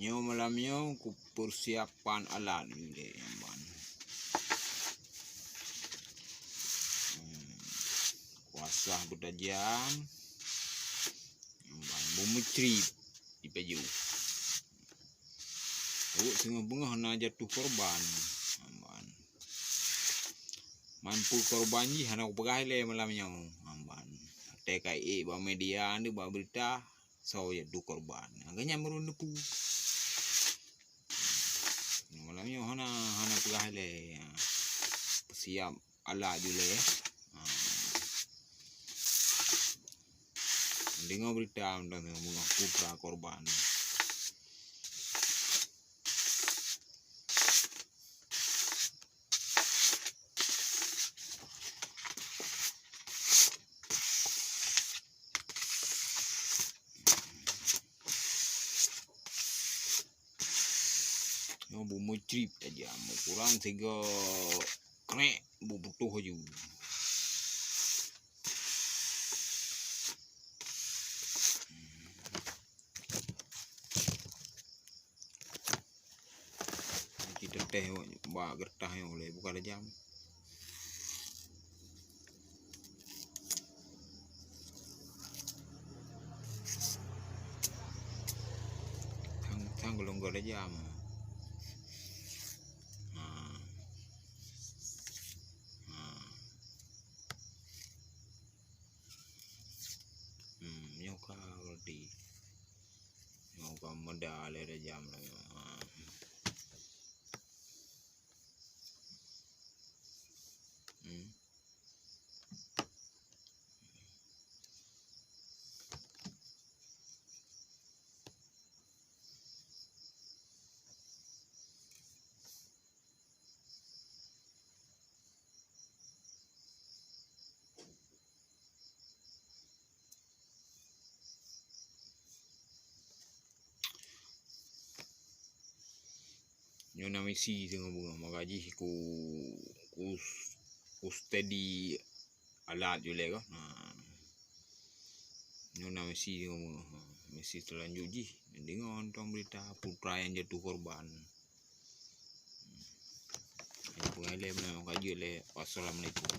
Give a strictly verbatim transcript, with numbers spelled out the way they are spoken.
Nyoe malam nyoe kupeusiapkan alat ilèe nyan ban. Hmm. Kuasah beutajam. Nyan ban. Bumeucrip ipajoh. Awak singoh beungoh na jatuh korban. Nyan ban. Mampu korban jih hana kupeugah ilèe malam nyoe. Nyan ban. Watèe ka ék bak media nyoe bak beurita. Soe jatuh korban. Nyang nyan baru neupeu. Malam nyoe hana, hana peugah ilèe. Ha. Peusiap alat ju lé. Ha. Deungoe beurita mantong beungoh putra korban. Nyoe bumeucrip tajam, kurang sigoe krek buputôh laju. Kita teh bak geureutoh nyoe lé bukan tajam. Thang, thang golom-golom tajam. Ha. Ha. Hmm, nyoe ka ready. Nyoe ka meuda lé tajam lagèe nyoe. Ha. Hmm. Nyoe na misi singoh beungoh, maka jih ku, ku, ku steady alat ju lé kah. Nah. Nyoe na misi singoh beungoh. Misi seulanjut jih, deungoe mantong beurita putra nyang jatuh korban. Nyang peungalèe meunan ka jeuet lé. Wassalamualaikum.